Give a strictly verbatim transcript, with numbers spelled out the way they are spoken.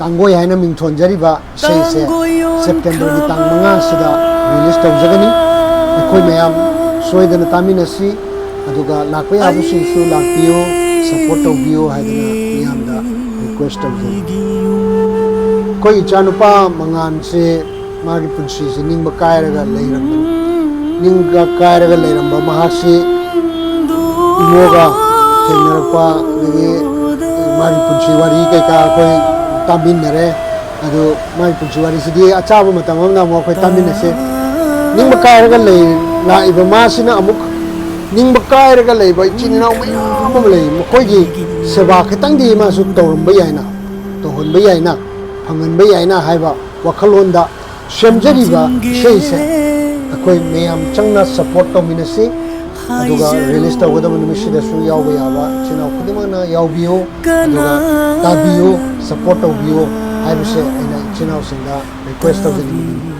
ꯀꯥꯡꯒꯣꯏ ꯍꯥꯏꯅ ꯃꯤꯡꯊꯣꯟꯖꯔꯤꯕ ꯏꯁꯩꯁꯦ ꯁꯦꯞꯇꯦꯝꯕꯔꯒꯤ ꯇꯥꯡ ꯃꯉꯥꯁꯤꯗ ꯔꯤꯂꯤꯁ ꯇꯧꯖꯒꯅꯤ꯫ ꯑꯩꯈꯣꯏ ꯃꯌꯥꯝ ꯁꯣꯏꯗꯅ ꯇꯥꯃꯤꯟꯅꯁꯤ, ꯑꯗꯨꯒ ꯂꯥꯛꯄ ꯌꯥꯕꯁꯤꯡꯁꯨ ꯂꯥꯛꯄꯤꯌꯨ, ꯁꯄꯣꯔꯠ ꯇꯧꯕꯤꯌꯨ ꯍꯥꯏꯗꯅ ꯃꯤꯌꯥꯝꯗ ꯔꯤꯀ꯭ꯋꯦꯁ ꯇꯧꯖꯔꯤ꯫ ꯑꯩꯈꯣꯏ ꯏꯆꯥꯅꯨꯄꯥ ꯃꯉꯥꯟꯁꯦ ꯃꯥꯒꯤ ꯄꯨꯟꯁꯤꯁꯦ ꯅꯤꯡꯕ ꯀꯥꯏꯔꯒ ꯂꯩꯔꯝꯕꯅꯤ꯫ ꯅꯤꯡꯕ ꯀꯥꯏꯔꯒ ꯂꯩꯔꯝꯕ ꯃꯍꯥꯛꯁꯤ ꯏꯃꯣꯒ ꯊꯦꯡꯅꯔꯛꯄ, ꯑꯗꯒꯤ ꯃꯥꯒꯤ ꯄꯨꯟꯁꯤ ꯋꯥꯔꯤ ꯀꯩꯀꯥ ꯑꯩꯈꯣꯏ ꯇꯥꯃꯤꯟꯅꯔꯦ꯫ ꯑꯗꯨ ꯃꯥꯒꯤ ꯄꯨꯟꯁꯤ ꯋꯥꯔꯤꯁꯤꯗꯤ ꯑꯆꯥꯕ ꯃꯇꯝ ꯑꯃꯗ ꯑꯃꯨꯛ ꯑꯩꯈꯣꯏ ꯇꯥꯃꯤꯟꯅꯁꯦ꯫ ꯅꯤꯡꯕ ꯀꯥꯏꯔꯒ ꯂꯩ, ꯂꯥꯛꯏꯕ ꯃꯥꯁꯤꯅ ꯑꯃꯨꯛ ꯅꯤꯡꯕ ꯀꯥꯏꯔꯒ ꯂꯩꯕ ꯏꯆꯤꯟ ꯏꯅꯥꯎ ꯃꯌꯥꯝ ꯑꯃ ꯂꯩ, ꯃꯈꯣꯏꯒꯤ ꯁꯦꯕꯥ ꯈꯤꯇꯪꯗꯤ ꯃꯥꯁꯨ ꯇꯧꯔꯝꯕ ꯌꯥꯏꯅ, ꯇꯧꯍꯟꯕ ꯌꯥꯏꯅ, ꯐꯪꯍꯟꯕ ꯌꯥꯏꯅ ꯍꯥꯏꯕ ꯋꯥꯈꯜꯂꯣꯟꯗ ꯁꯦꯝꯖꯔꯤꯕ ꯏꯁꯩꯁꯦ ꯑꯩꯈꯣꯏ ꯃꯌꯥꯝ ꯆꯪꯅ ꯁꯄꯣꯔꯠ ꯇꯧꯃꯤꯟꯅꯁꯤ꯫ ꯑꯗꯨꯒ ꯔꯤꯂꯤꯁ ꯇꯧꯒꯗꯕ ꯅꯨꯃꯤꯠꯁꯤꯗꯁꯨ ꯌꯥꯎꯕ ꯌꯥꯕ ꯏꯆꯤꯟ ꯏꯅꯥꯎ ꯈꯨꯗꯤꯡꯃꯛꯅ ꯌꯥꯎꯕꯤꯌꯨ, ꯑꯗꯨꯒ ꯇꯥꯕꯤꯌꯨ, ꯁꯄꯣꯔꯠ ꯇꯧꯕꯤꯌꯨ ꯍꯥꯏꯕꯁꯦ ꯑꯩꯅ ꯏꯆꯤꯟ ꯏꯅꯥꯎꯁꯤꯡꯗ ꯔꯤꯀ꯭ꯋꯦꯁ ꯇꯧꯖꯅꯤꯡꯕꯅꯤ꯫